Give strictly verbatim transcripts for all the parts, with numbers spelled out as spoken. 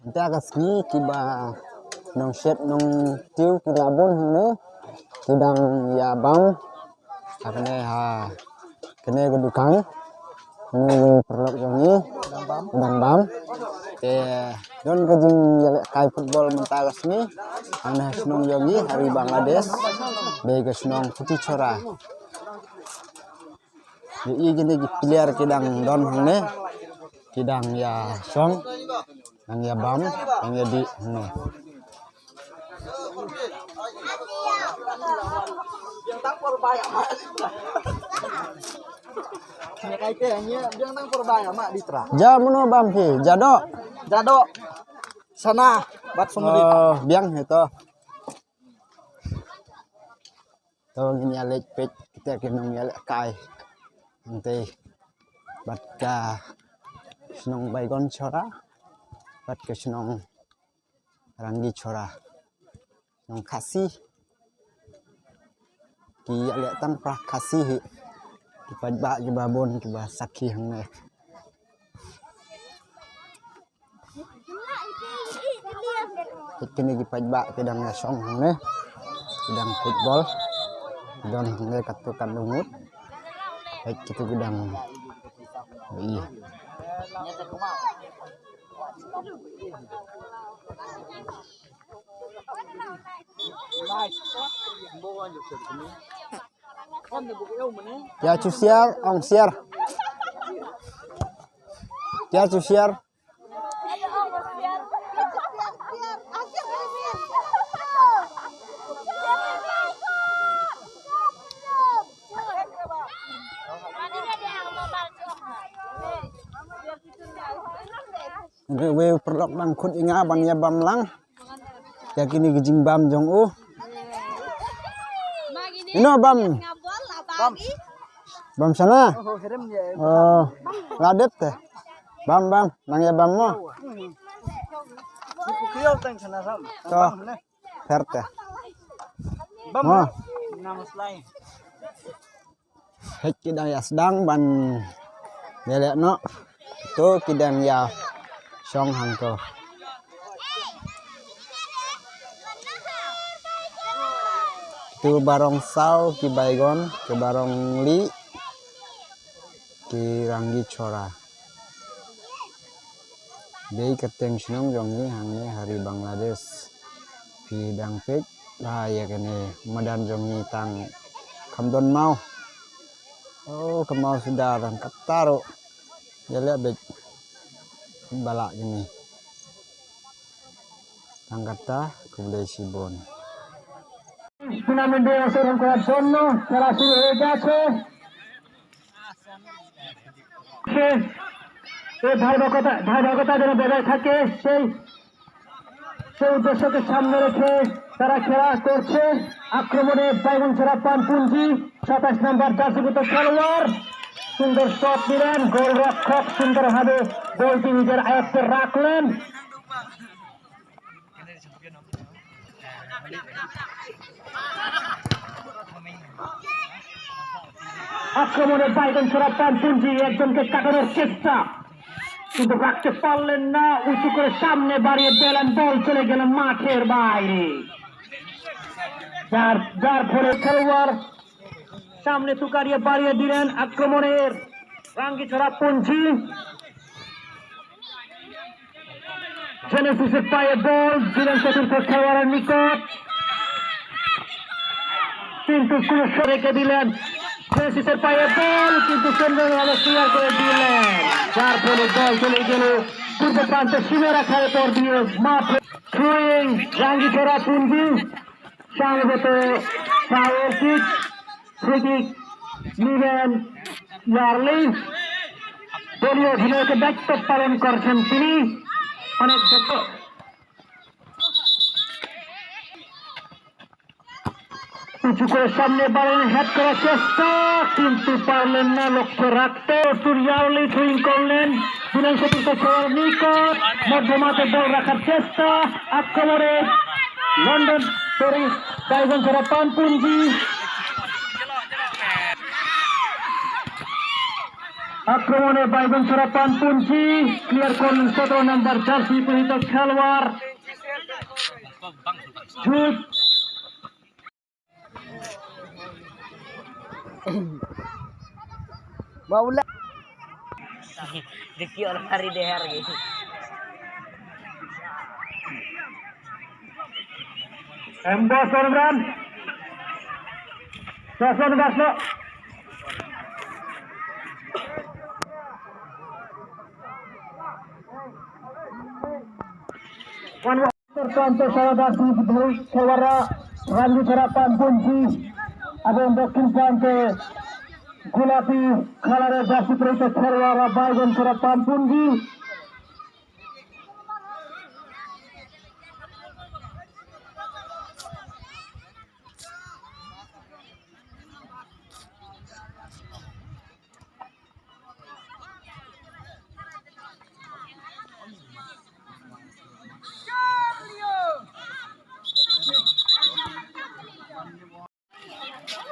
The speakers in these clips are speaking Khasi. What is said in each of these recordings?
Mynta ka sngi kiba nongshit nongtiew ki la bun hangne, ki dang ïa bam ha kane, ha kane ka dukan. Hangne ki paralok jong ngi ki dang bam. Te don ka jingïalehkai football mynta ka sngi hangne ha shnong jong ngi ha ri Bangladesh, dei ka shnong Phuti Chora. Ïohi kine ki player ki dang don hangne, ki dang ïa shong, dang ïa bam, dang ïa dih hangne. Ja mano bam phi, ja doh. Ja doh. Sana bad sumrit. Oh, biang hi to. To ngin ïa leit peit kita ki nongïalehkai hangtei bad ka shnong Baigon Chora bad ka shnong Rangi Chora, shnong Khasi. Ki ïaleh tang pra Khasi hi. Ki paidbah kiba bun kiba sakhi hangne. Kine ki paidbah ki dang ïa shong hangne, ki dang football, ki don hangne katto katne ngut. Kitu ki dang ïa. Ïa chu siar, ong siar. Ïa chu siar. Wei u paralok dang khut ïa nga ban ïa bam lang. Ïa kine ki jingbam jong u. Ino bam. Bam. Bam shana. Oh. La dep te. Bam bam. Nang ïa bam mo. To. Pher te. Bam. Mo. Hei ki dang ïa sdang ban ïaleh noh. To ki dang ïa shong hangto. Kitu barong saw, ki Baigon, ki barong lieh, ki Rangi Chora. Dei ka teng shnong jong ngi hangne ha ri Bangladesh. Phi dang peit ba ïa kane madan jong ngi tang kham don maw. Oh, ka maw suda tang katta ruh. Ïaleh beit ba lah kine. Tang katta, khublei shibun. Tournament day আছে, রং করার জন্য খেলা শুরু হয়ে গেছে। এই ধারাবাহিকতা, ধারাবাহিকতা যেন বজায় থাকে, সেই, সেই উদ্দেশ্যকে সামনে রেখে তারা খেলা করছে। আক্রমণে বাইগুনছড়া পানপুঞ্জি, সাতাশ নম্বর জার্সিভুক্ত খেলোয়াড়, সুন্দর শট নিলেন, গোলরক্ষক সুন্দরভাবে বলটি নিজের আয়ত্তে রাখলেন। আক্রমণে বাইগানছড়া পানপুঞ্জি একজনকে কাটানোর চেষ্টা, কিন্তু রাখতে পারলেন না। উঁচু করে সামনে বাড়িয়ে দিলেন, বল চলে গেল মাঠের বাইরে। যার, যার ফলে খেলোয়াড় সামনে তুকারিয়ে বাড়িয়ে দিলেন আক্রমণের রাঙ্গিছড়া পঞ্জি। জেনেসিসের পায়ে বল দিলেন চতুর্থ খেলোয়াড়ের নিকট, কিন্তু কোনো শট রেখে দিলেন। জেনেসিসের পায়ে বল, কিন্তু সুন্দরভাবে ক্লিয়ার করে দিলেন, যার ফলে বল চলে গেল পূর্ব প্রান্তে সীমারেখার পর দিয়ে মাঠে। থ্রোয়িং রাঙ্গিছড়া পঞ্জি। সম্ভবত ফাউল কিক, ফ্রি কিক নিলেন ইয়ার্লি। দলীয় অধিনায়কের দায়িত্ব পালন করছেন তিনি। অনেক দক্ষ। উঁচু করে সামনে বাড়ানো, হেড করার চেষ্টা, কিন্তু পারলেন না লক্ষ্যে রাখতে। অর্থুর ইয়ার্লি থ্রোয়িং করলেন, দিলেন চতুর্থ খেলোয়াড় নিকট, মধ্যমাঠে বল রাখার চেষ্টা, আক্রমণে লন্ডন প্যারিস, বাইগানছড়া পানপুঞ্জি। Akromon e Baigon Sarapan Punji, clear corner, সতেরো number jersey পরিহিত খেলোয়াড়। Shoot. Maula. Dikti orang hari deher gitu. Embos Organ. Sason Baslo. One Terkanto Sarada Sibidhoi Kewara Randu Sarapan Punji. Abang Dokin Kante Gulapi Kalare Dasi Perita Kewara Baigon Sarapan Punji.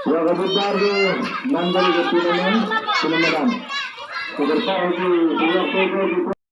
Ya, kabutar ke mandal ke tournament, tournament. Kabutar ke dua puluh